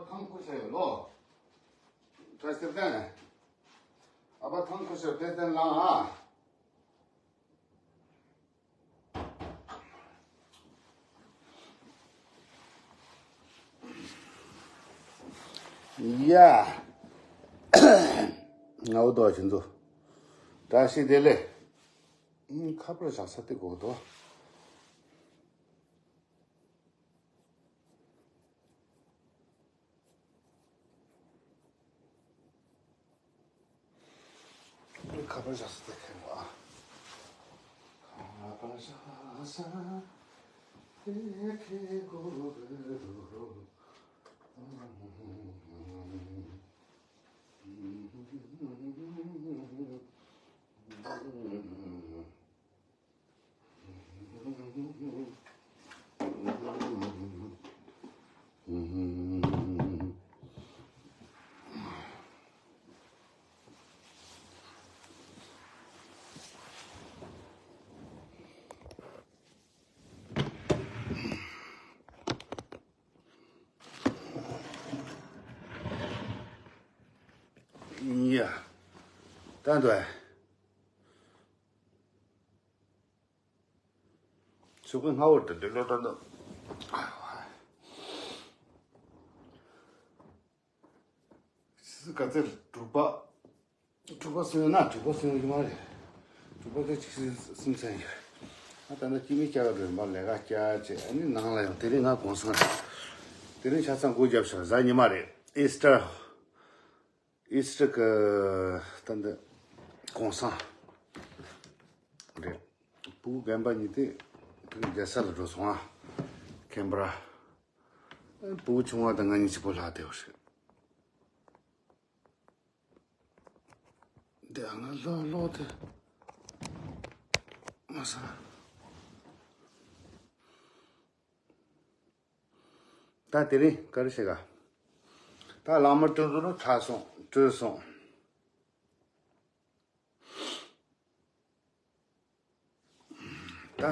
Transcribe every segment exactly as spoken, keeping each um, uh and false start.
ཐང་ཁུ་ཤ་ཡོད་ལོ། བཀྲ་ཤིས་བདེ་ལེགས། ཨ་ཕ་ཐང་ཁུ་ཤ་བདེ་ལྡན་ལང་ཨ། ཡ། ང་འུ་དོ་ཁྱེད་ཚོ། བཀྲ་ཤིས་བདེ་ལེགས། ཨུམ། ཁ་པར་བཞག་ས་དེ་གོ་དོ། ཁ་པར་བཞག་ས་དེ་ཁེལ་བ། ཁ་པར་བཞག་ས་དེ་ཁེལ་གོ་གི་རུ། ཡ། ད་འདུག་ཨ། ཆུ་ཁོལ་སྔ་བོར་དུ་འདི་ལོ་ད་འདུག་ཆུ་ཚོད་ག་ཚོད་རེད། དྲུག་པ། དྲུག་པ་སོང་ན་དྲུག་པ་སོང་ཡོད་མ་རེད། དྲུག་པ་དེ་ཆུ་ཚོད་གསུམ་ཚན་ཡོད། ཨ་ད་ནི་སྐྱེ་མི་སྐྱ་ག་རེད་མ་ལས་ཀ་སྐྱ་བྱས། ཨ་ནི་ནང་ལ་ཡང་དེ་རིང་ང་གུང་སེང་རེད། དེ་རིང་ཆ་ཚང་སྒོ་བརྒྱབ་ཤག་གཟའ་ཉི་མ་རེད། ཨི་སི་ཊར། ཨི་སི་ཊར་གི་ད་འདི་གུང་སེང་རེད། སྤུ་གུ་རྒན་པ་གཉིས་དེ་ཕ་གི་རྒྱལ་ས་ལ་འགྲོ་སོང་ཨ། ཁེན་བྷ་ར། སྤུ་གུ་ཆུང་བ་དང་ང་གཉིས་གཅིག་པོ་ལྷག་བསྡད་པ་རེད། འདི་ང་ལོག་ལོག་དེ་མ་ས། ད་དེ་རིང་ག་རེ་བྱེད་ག། ད་ལག་དམར་སྟོན་ཚུལ་ནི་ཚར་སོང་། བྲོས་སོང་། ད་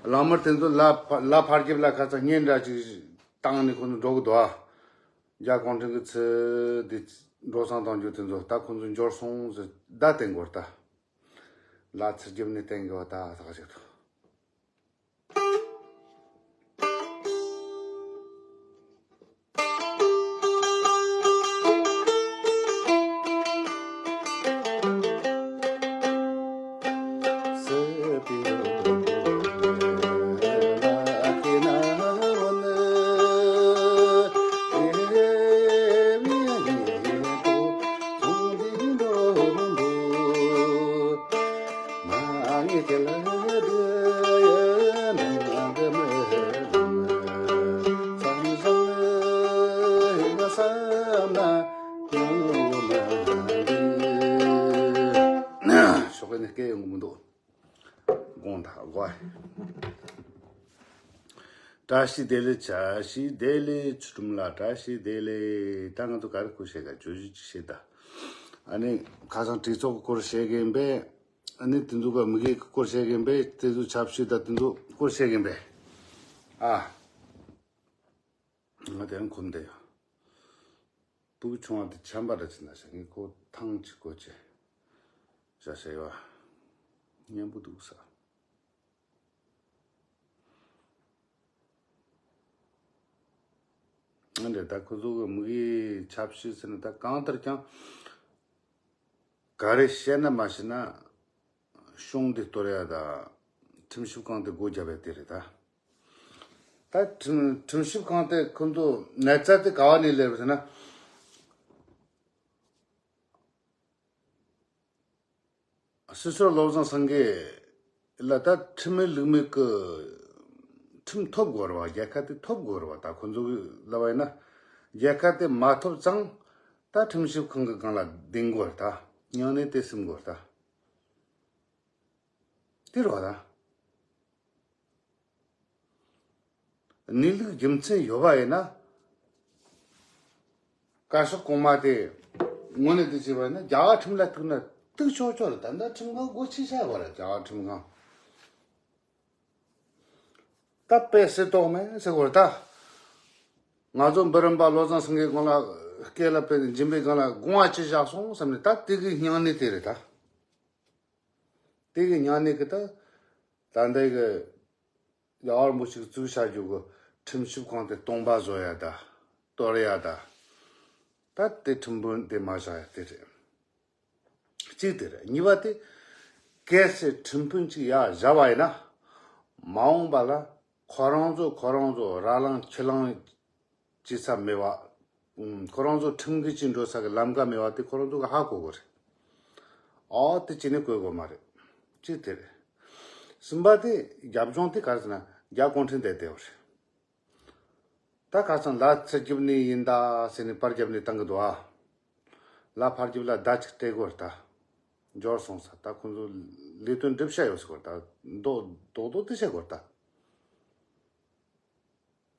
ལག་དམར་དེ་ཚོ་ལ་ཕ་ལ་ཕར་རྒྱབ་ལ་ཁ་ཚ་བརྙན་འདྲ་ཅིག་བཏང་ནས་ཁོ་ཚོ་འགྲོ་གི་འདུག་ཨ། རྒྱ་གུང་ཁྲན་གྱི་ཚུལ་འདི་འགྲོ་སོང་གཏོང་རྒྱུ་དེ་ཚོ་ད་ཁོ་ཚོ་འབྱོར་སོང་ཟེར་བརྡ་བསྟན་དགོས་རེད་ད། ལ་ཚུར་རྒྱབ་ནས་བསྟན་དགོས་པ་ད་ཐག་ཆོད་དོ། ཞོགས་ཀས་ནས་སྐད་ཡོང་གི་མི་འདུག་དགོངས་དག་གོ། བཀྲ་ཤིས་བདེ་ལེགས། བཀྲ་ཤིས་བདེ་ལེགས། ཆུ་ཁྲོམ་ལགས་བཀྲ་ཤིས་བདེ་ལེགས། ད་ང་ཚོ་ག་རེ་སྐོར་བཤད་ག། བརྗོད་གཞི་ཅིག་བཤད་ད། ཨ་ནི་ཁ་སང་གྲོས་ཚོགས་ཀྱི་སྐོར་བཤད་གིན་པས། ཨ་ནི་དེ་ཚོ་ག་མི་སྒེར་གྱི་སྐོར་བཤད་གིན་པས། དེ་ཚོ་ཆབ་སྲིད་ད་དེ་ཚོ་སྐོར་བཤད་གིན་པས། ཨ། ང་དེ་རིང་ཁོམ་བསྡད་ཡོད། སྤུ་གུ་ཆུང་བ་དེ་ཆམ་པ་འདྲ་ཅིག་ན་ཤག་ངས་ཁོ་ཐང་ཅིག་བསྐོལ་བྱས་བཞག་བཞག་ཡོད། སྙན་པོ་འདུག་ས། ཨ་འདྲ་ད་ཁོ་ཚོ་གི་མི་གི་ཆབ་སྲིད་ཟེར་ན་ད་གང་ལྟར་ཀྱང་ག་རེ་བཤད་ན་མ་བཤད་ན། གཞུང་འདི་གཏོར་ཡ་དང་། ཁྲིམས་ཞིབ་ཁང་དེ་སྒོ་བརྒྱབ་ཡ་དེ་རེད་ད། ད་ཁྲིམས་ཁྲིམས་ཞིབ་ཁང་དེ་ཁོ་ཚོ་ནད་རྩ་དེ་ག་བ་ནས་སླེབས་ཟེར་ན། སྲིད་ཟུར་བློ་བཟང་སེང་གེ་ལ་ད་ཁྲིམས་མེད་ལུགས་མེད་ཀྱི་ཁྲིམས་ཐོབ་དགོས་རེད་བ། རྒྱལ་ཁ་དེ་ཐོབ་དགོས་རེད་བ། ད་ཁོ་ཚོ་གི་ལབ་པ་ཡིན་ན། རྒྱལ་ཁ་དེ་མ་ཐོབ་ཙང་ད་ཁྲིམས་ཞིབ་ཁང་གི་སྒང་ལ་ལྡིང་དགོས་རེད་ད། སྙིང་ནས་དེ་སེམས་དགོས་རེད་ད། དེ་རེད་བ་ད། གནས་ལུགས་རྒྱུ་མཚན་ཡོད་པ་ཡིན་ན། བཀའ་ཤག་གོང་མ་དེ་དངོས་གནས་དེ་བྱས་པ་ཡིན་ན་རྒྱ་གར་ཁྲིམས་ལ་གཏུགས་ན་གཏུགས་ཆོག་ཆོག་རེད། ད་ལྟ་ཁྲིམས་ཁང་སྒོ་ཕྱེ་བཞག་པ་རེད། རྒྱ་གར་ཁྲིམས་ཁང་། ད་དཔེ་སྲིད་ཐོག་མེད་ཟེར་དགོས་རེད་ད། ང་ཚོ་འབུམ་རམས་པ་བློ་བཟང་སེང་གེ་སྒང་ལ་སྐད་ལ་ཕེབས་ནས་སྦྱིན་པའི་སྒང་ལ་དགོངས་པ་ཅི་བཞག་སོང་བསམ་ནས། ད་དེ་གི་སྙིང་ནད་དེ་རེད་ད། དེ་གི་སྙིང་ནད་གི་ད། ད་འདི་གི་ཡ་བར་མོ་ཞིག་བཙུགས་བྱ་རྒྱུ་གི་ཁྲིམས་ཞིབ་ཁང་དེ་སྟོང་པ་བཟོ་ཡ་ད། གཏོར་ཡ་ད། ད་དེ་ཁྲིམས་དཔོན་དེ་མ་བཞག་ཡ་དེ་རེད། གཅིག་དེ་རེད། གཉིས་པ་དེ། གལ་སྲིད་ཁྲིམས་དཔོན་གཅིག་ཡར་བཞག་པ་ཡིན་ན། མ་འོངས་པ་ལ་ཁོ་རང་ཚོ་ཁོ་རང་ཚོ་ར་ལངས་ཁྱི་ལངས་བྱེད་ས་མེད་པ། ཨུམ། ཁོ་རང་ཚོ་ཁྲིམས་འགལ་གྱི་འགྲོ་ས་གི་ལམ་ཀ་མེད་པ་དེ་ཁོ་རང་ཚོ་གི་ཧ་གོ་དགོས་རེད། ཨོ་དེ་བྱས་ནས་བཀོད་དགོས་མ་རེད། གཅིག་དེ་རེད། གསུམ་པ་དེ་རྒྱབ་ལྗོངས་དེ་ག་རེ་ཟེར་ན་རྒྱ་གུང་ཁྲན་ཏང་བསྡད་ཡོད་རེད། ད་ཁ་སང་ལ་ཚེ་རྒྱབ་ནས་ཡིན་ད་ཟེར་ནས་པར་རྒྱབ་ནས་བཏང་གི་འདུག་ཨ། ལ་ཕར་རྒྱབ་ལ་ཟླ་གཅིག་སྤྲད་དགོས་ད། འབྱོར་སོང་ས། ད་ཁོང་ཚོ་ལས་དོན་སྒྲུབ་བྱ་ཡོད་ཟེར་དགོས་ད། རྡོག་རྡོག་རྡོག་དེ་བྱེད་དགོས་ད།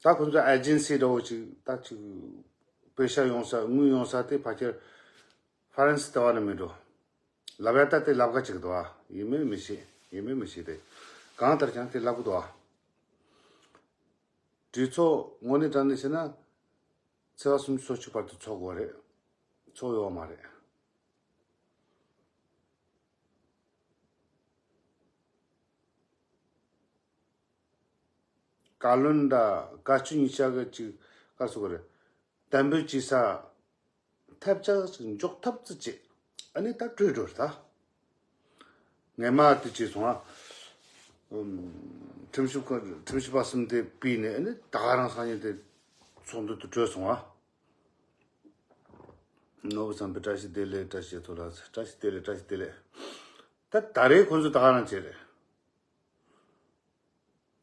ད་ཁོང་ཚོ་ཨེ་ཇེན་སི་འདྲ་བོ་ཅིག་ད་ཅིག་པེ་ཤ་ཡོང་ས་དངུལ་ཡོང་ས་དེ་ཕལ་ཆེར་ཧྥ་རན་སི་ལྟ་བ་ནི་མི་འགྲོ། ལབ་ཡ་ད་དེ་ལབ་ག་ཅིག་འདུག་ཨ། ཡིན་མིན་མི་ཤེས། ཡིན་མིན་མི་ཤེས་དེ། གང་ལྟར་ཀྱང་དེ་ལབ་གི་འདུག་ཨ། གྲོས་ཚོགས་དངོས་གནས་དྲང་གནས་བྱས་ན། ཚེས་པ་སུམ་ཅུ་སོ་གཅིག་བར་དུ་ཚོགས་དགོས་རེད། ཚོགས་ཡོད་མ་རེད། བཀའ་བློན་དང་བཀའ་སྤྱི་གཉིས་ཆ་གི་ཅིག་བཀའ་ཟེར་དགོས་རེད། གཏན་འབེབས་བྱེད་ས་ཐབས་ཆག་ཅིག་འཇོག་ཐབས་ཙི་བྱེད། ཨ་ནི་ད་གྲོས་གྲོལ་ད། ངས་མ་དེ་བྱས་སོང་ཨ། ཨུམ། ཁྲིམས་ཞིབ་ཁང་ཁྲིམས་ཞིབ་པ་གསུམ་དེ་ཕུད་ནས་ཨ་ནི་ད་ག་རང་སང་ཉིན་དེ་ཚོགས་འདུ་དེ་གྲོལ་སོང་ཨ། ནོར་བུ་བསམ་འཕེལ་བཀྲ་ཤིས་བདེ་ལེགས། བཀྲ་ཤིས་ཐོབ་ལ་བཀྲ་ཤིས་བདེ་ལེགས། བཀྲ་ཤིས་བདེ་ལེགས། ད་ད་རེས་ཁོང་ཚོ་ད་ག་རང་བྱས་རེད།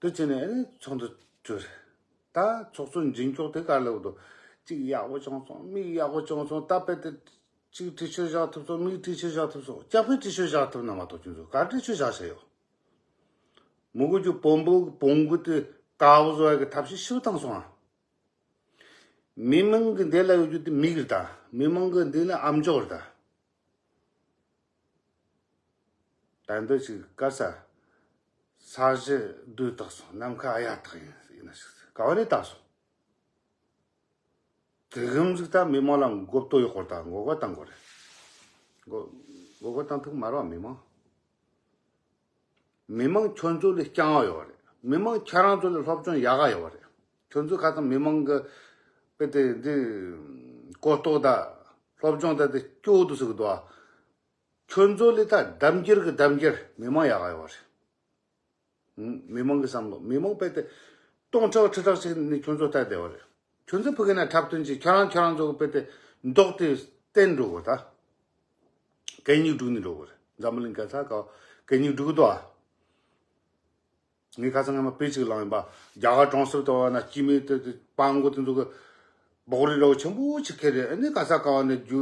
དེ་བྱས་ནས་ཨ་ནི་ཚོགས་འདུ་གྲོལ་རེད། ད་ཚོགས་གཙོ་འཛིན་སྐྱོང་དེ་ག་ལབ་འདུག་གཅིག་ཡག་པོ་བྱུང་སོང་། མིག་ཡག་པོ་བྱུང་སོང་། ད་དཔེ་དེ་གཅིག་གྲོས་ཆོད་བཞག་ཐུབ་སོང་། མིག་གྲོས་ཆོད་བཞག་ཐུབ་སོང་། སྐྱག་པའི་གྲོས་ཆོད་བཞག་ཐུབ་ན་མ་གཏོགས་ཁྱོད་ཚོ་ག་གྲོས་ཆོད་བཞག་བྱས་ཡོད། མུ་གུ་རྒྱུ་བོང་བུ་བོང་གུ་དེ་དཀར་པོ་བཟོ་ཡ་གི་ཐབས་ཤེས་ཞིབ་བཏང་སོང་ཨ། མི་མང་གི་འདི་ལ་ཡོད་རྒྱུ་དེ་མིག་རེད་ད། མི་མང་གི་འདི་ནི་ཨམ་ཅོག་རེད་ད། ད་འདི་ཞིག་དཀར་ས། ས་གཞི་རྡུལ་བཏགས་སོང་། ནམ་མཁའ་གཡའ་བཏགས་ཡིན་ཡིན་ན་ཞིག་ག་བ་ནས་བཏགས་སོང་། དེ་གམ་ཟིག་ད་མི་མང་ལ་མགོ་བཏོ་ཡོད་སྐོར་ད་མགོ་སྐོར་བཏང་དགོས་རེད། མགོ་མགོ་སྐོར་བཏང་ཐུབ་མ་རེད་བ་མི་མང་། མི་མང་ཁྱོད་ཚོ་ལས་རྐྱང་བ་ཡོད་རེད། མི་མང་ཁྱེད་རང་ཚོ་ལས་སློབ་སྦྱོང་ཡག་ག་ཡོད་རེད། ཁྱོད་ཚོ་ཁ་ཚང་མི་མང་གི་དཔེ་དེ་འདི་གོ་རྟོགས་ད་སློབ་སྦྱོང་ད་དེ་སྐྱོ་བོ་འདུག་ཟེར་གི་འདུག་ཨ། ཁྱོད་ཚོ་ལས་ད་ལྡབ་འགྱུར་གི་ལྡབ་འགྱུར་མི་མང་ཡག་ག་ཡོད་རེད། མི་མང་གི་བསམ་བློ་མི་མང་དཔེ་དེ་སྟོང་ཕྲག་ཁྲི་ཕྲག་ཅིག་ནི་ཁྱོད་ཚོ་ལྟ་བསྡད་པ་རེད། ཁྱོད་ཚོ་ཕ་གི་ན་འཁྲབ་སྟོན་གྱིས་ཁྱོད་རང་ཁྱོད་རང་ཚོ་གི་དཔེ་དེ་མདོག་དེ་བསྟན་འགྲོ་དགོས་ད། གད་སྙིགས་སྒྲུག་ནི་འགྲོ་དགོས་རེད། འཛམ་བུ་གླིང་ག་ས་ག་གད་སྙིགས་སྒྲུག་གི་འདུག་ཨ། ངས་ཁ་སང་སྔ་མ་དཔེ་ཅིག་བླངས་ཡིན་པ། རྒྱ་གར་གྲོང་གསེབ་དུ་བ་ན་སྐྱེས་མི་དེ་དེ་སྤང་མགོ་དེ་ཚོ་གི་སྦོག་རི་རོ་ཆེན་པོ་ཅིག་ཁེལ་རེད། ཨ་ནི་ག་ས་ག་བ་ནས་རྒྱུ་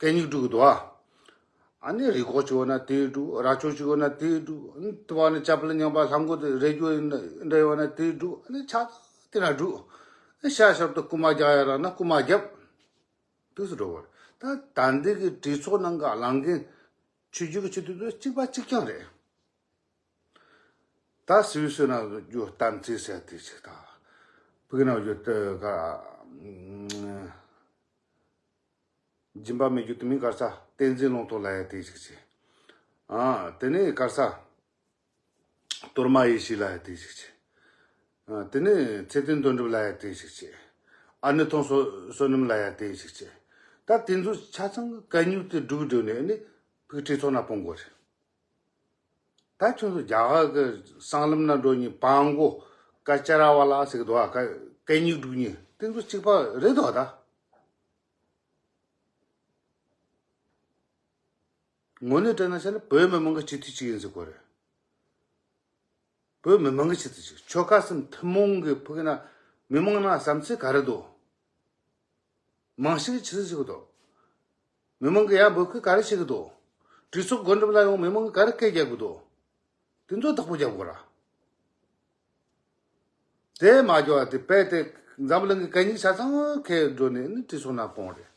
གད་སྙིགས་སྒྲུག་གི་འདུག་ཨ། ཨ་ནི་རི་ཁོག་ཅིག་བ་ན་དེ་སྒྲུག་ར་ཅོ་ཅིག་བ་ན་དེ་སྒྲུག་ཨ་ནི་དུ་བ་ནས་ཅ་པལ་ཉམས་པ་ལྷམ་གོ་དེ་རེ་རྒྱུ་འདྲ་བ་ན་དེ་སྒྲུག་ཨ་ནི་ཆ་དེ་ན་སྒྲུག་ཨ་ནི་ཤ་ཤབ་ཏུ་རྐུ་མ་རྒྱག་ཡ་རག་ན་རྐུ་མ་རྒྱབ། དུས་སུ་འགྲོ་བར་ད་ད་འདི་གི་གྲོས་ཚོགས་ནང་གི་གླང་རྒན་ཆོས་བརྒྱུད་ཀྱི་ཆེད་དུ་གཅིག་པ་གཅིག་རྐྱང་རེད། ད་སུས་སུ་ན་རྒྱུ་གཏམ་ཚིག་ཟེར་དེ་ཅིག་ད། ཕུག་ན་རྒྱུ་དེ་ག་སྦྱིན་པ་མི་རྒྱུ་དེ་མིན་གར་ས་བསྟན་འཛིན་ལུང་རྟོགས་ལ་ཡ་དེ་ཅིག་ཅེ། ཨ་དེ་ནས་གར་ས་གཏོར་མ་ཡེ་ཤེས་ལ་ཡ་དེ་ཅིག་ཅེ། ཨ་དེ་ནས་ཚེ་བརྟན་དོན་གྲུབ་ལ་ཡ་དེ་ཅིག་ཅེ། ཨ་ནི་ཐོང་བསོད་ནམས་ལ་ཡ་དེ་ཅིག་ཅེ། ད་དེ་ཚོ་ཆ་ཚང་གི་གད་སྙིགས་དེ་སྒྲུག་སྒྲུག་ནས་ནི་ཕུག་གྲོས་ཚོགས་ན་སྤུངས་དགོས་རེད། ད་ཁྱོད་ཚོ་རྒྱ་གར་གི་སྲང་ལམ་ན་འགྲོ་མཁན་སྤང་མགོ་ཀ་ཅ་ར་བ་ལ་ཟེར་གི་འདུག་ག་གད་སྙིགས་སྒྲུག་མཁན་དེ་ཚོ་གཅིག་པ་རེད་དོ་ད། དངོས་གནས་དྲན་ན་བྱས་ན་བོད་མི་མང་གི་སྤྱི་འཐུས་གཅིག་ཡིན་ཟེར་གོ་རེད། བོད་མི་མང་གི་ཆེད་དུ་ཅིག་ཆོལ་ཁ་གསུམ་ཐུན་མོང་གི་ཕུག་ན་མི་མང་ན་བསམ་ཚུལ་ག་རེ་འདུག་མང་ཤོས་ཀྱི་ཆེད་དུ་ཅིག་འདུག་མི་མང་གི་ཡང་འབོད་སྐུལ་ག་རེ་བྱེད་ཀྱི་འདུག་གྲོས་ཚོགས་སྒོ་འགྲམ་ལ་ཡོང་མི་མང་གི་ག་རེ་སྐད་རྒྱག་གི་འདུག་དེ་ཚོ་བདག་པོ་རྒྱབ་དགོས་ར། དེ་མ་རྒྱབ་པ་དེ་དཔེ་དེ་འཛམ་གླིང་གི་གད་སྙིགས་ཆ་ཚང་ཁེལ་འགྲོ་ནས་ནི་གྲོས་ཚོགས་ན་སྤོང་རེད།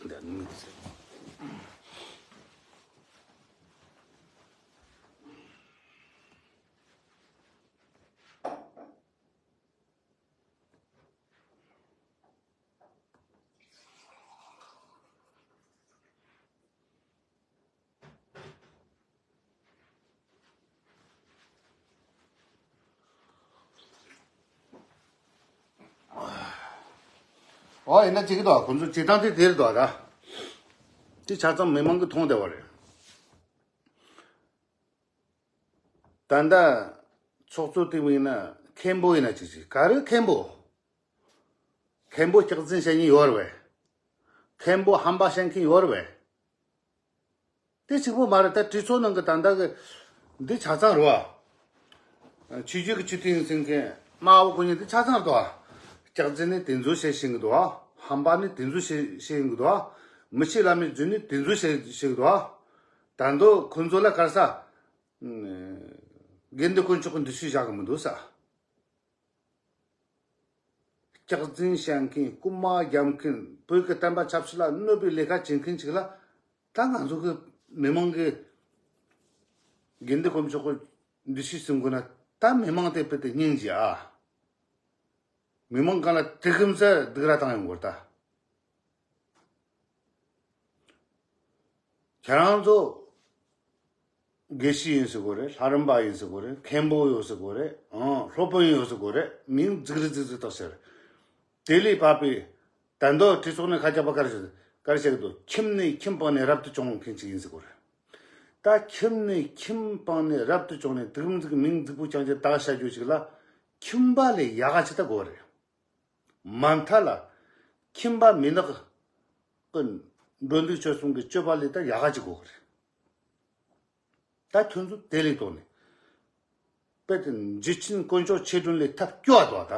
འདི་ནི་མི་ཚེ། ཨོ་ཡིན་ན་ཅིག་གི་དོ་ཁོང་ཚོ་བྱེད་སྟངས་དེ་དེར་དོ་ད། དེ་ཆ་ཚང་མི་མང་གི་མཐོང་བདེ་བ་རེད། ད་ལྟ་ཚོགས་གཙོ་དེ་མིན་ན་མཁན་པོ་ཡིན་ན་ཅིག་ཅིག་ག་རེ་མཁན་པོ། མཁན་པོ་སྐྱག་རྫུན་བཤད་མཁན་ཡོད་རེད་བས། མཁན་པོ་ཧམ་པ་བཤད་མཁན་ཡོད་རེད་བས། དེ་གཅིག་པོ་མ་རེད། ད་གྲོས་ཚོགས་ནང་གི་ད་ལྟ་གི་འདི་ཆ་ཚང་རེད་བ། ཆོས་བརྒྱུད་ཀྱི་ཆོས་དེ་ཡིན་ཟེར་མཁན་དམར་པོ་ཁོ་གཉིས་འདི་ཆ་ཚང་རེད་དོ། སྐྱག་རྫུན་ནི་དེ་ཚོ་བཤད་ཤེས་ཀྱི་འདུག་བ། ཧམ་པ་ནི་དེ་ཚོ་བཤད་ཤེས་ཀྱི་འདུག་བ། མི་ཆོས་བླ་མའི་རྫུན་ནི་དེ་ཚོ་བཤད་ཤེས་ཀྱི་འདུག་བ། ད་དུང་ཁོ་ཚོ་ལ་ག་རེ་ཟ། དགེ་འདུན་དཀོན་མཆོག་གི་འདུ་ཤེས་བཞག་གི་མི་འདུག་ས། སྐྱག་རྫུན་བཤད་མཁན། རྐུན་མ་རྒྱབ་མཁན། བོད་ཀྱི་བསྟན་པ་ཆབ་སྲིད་ལ་གནོད་པའི་ལས་ཀ་བྱེད་མཁན་ཅིག་ལ། ད་ང་ཚོ་གི་མི་མང་གི་དགེ་འདུན་དཀོན་མཆོག་གི་འདུ་ཤེས་ཟིན་དགོས་ན། ད་མི་མང་དེ་དཔེ་དེ་སྙིང་རྗེ་ཨ། མི་མང་གང་ལ་དེ་གམ་ས་སྡུག་ར་བཏང་ཡོང་དགོས་ད། ཁྱེད་རང་ཚོ་དགེ་བཤེས་ཡིན་ཟེར་དགོས་རེད། ལྷ་རམས་པ་ཡིན་ཟེར་དགོས་རེད། མཁན་པོ་ཡོད་ཟེར་དགོས་རེད། ཨང་སློབ་དཔོན་ཡོད་ཟེར་དགོས་རེད། མིང་རྫིག་རི་རྫིག་རྫིག་བཏགས་ཟེར། དེ་ལས་བབས་པའི་ད་མདོ་གྲོས་ཚོགས་ནས་ཁ་རྒྱབ་པ་ག་རེ་བྱེད། ག་རེ་བྱེད་ཀྱི་འདུག་ཁྱིམ་ནས་ཁྱིམ་སྤངས་ནས་རབ་ཏུ་བྱུང་མཁན་ཅིག་ཡིན་ཟེར་དགོས་རེད། ད་ཁྱིམ་ནས་ཁྱིམ་སྤངས་ནས་རབ་ཏུ་བྱུང་ནས་དུག་མཛུག་མིང་རྫིག་པོ་རྐྱང་རྐྱང་བཏགས་བྱ་རྒྱུ་ཞིག་ལ། ཁྱིམ་པ་ལས་ཡག་ག་ཅིག་ད་དགོས་རེད། མ་མཐའ་ལ་ཁྱིམ་པ་མི་ནག་གི་འགྲོ་འདུག་སྤྱོད་གསུམ་གྱི་སྤྱོད་པ་ལས་ད་ཡག་ག་ཅིག་དགོས་རེད། ད་ཁྱོད་ཚོ་དེ་ལས་ལྡོག་ནས་དཔེ་དེ་འཇུ་ཆེན་དཀོན་མཆོག་ཆོས་སྒྲོན་ལས་ཐབས་སྐྱོ་བ་འདུག་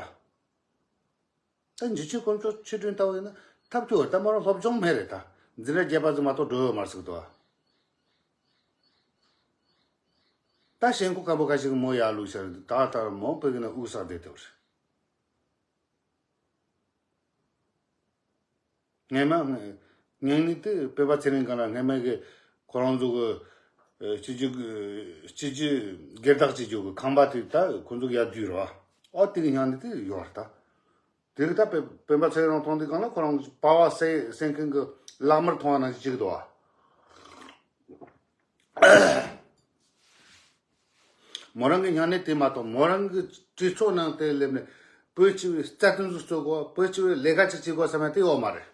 ད། ད་འཇུ་ཆེན་དཀོན་མཆོག་ཆོས་སྒྲོན་ལྟ་བུ་ཡིན་ན་ཐབས་སྐྱོ་བ། ད་མོ་རང་སློབ་སྦྱོང་མེད་རེད་ད། འཛིན་གྲྭ་བརྒྱད་པ་ཙམ་མ་གཏོགས་འགྲོ་ཡོད་མ་རེད་ཟེར་གི་འདུག་ཨ། ད་ཞེན་ཁོག་དཀར་པོ་ཁ་ཞིག་མོ་ཡར་ལུག་ཤར་ད་ལྟ་མོ་བོད་ཀྱི་ནང་དབུགས་བསགས་བསྡད་དེ་བ་རེད། སྔས་མ་ངས་ནི་དེ་སྤེན་པ་ཚེ་རིང་སྒང་ལ་སྔས་མ་གི་ཁོ་རང་ཚོ་གི་ཨ་སྤྱི་རྒྱུ་སྤྱི་རྒྱུ་སྒེར་བདག་བྱེད་རྒྱུ་གི་ཁང་པ་དེ་ད་ཁོ་ཚོ་གི་ཡར་བསྡུས་རོགས། ཨོ་དེ་གི་ཉང་ནི་དེ་ཡོད་རེད་ད། དེ་གི་ད་སྤེ་སྤེན་པ་ཚེ་རིང་མཐོང་དུས་སྒང་ལ་ཁོ་རང་པ་ཕ་སེ་སེང་མཁན་གི་ལག་དམར་མཐོང་བ་ནང་བཞིན་བྱེད་ཀྱི་འདུག་བ། མོ་རང་གི་སྙིང་ནད་དེ་མ་གཏོགས་མོ་རང་གི་གྲོས་ཚོགས་ནང་དེ་སླེབས་ནས་བོད་སྤྱི་པའི་རྩ་དོན་ཟིག་རྩོད་དགོས། བོད་སྤྱི་པའི་ལས་ཀ་ཅིག་བྱེད་དགོས་བསམ་ཡ་དེ་ཡོད་མ་རེད།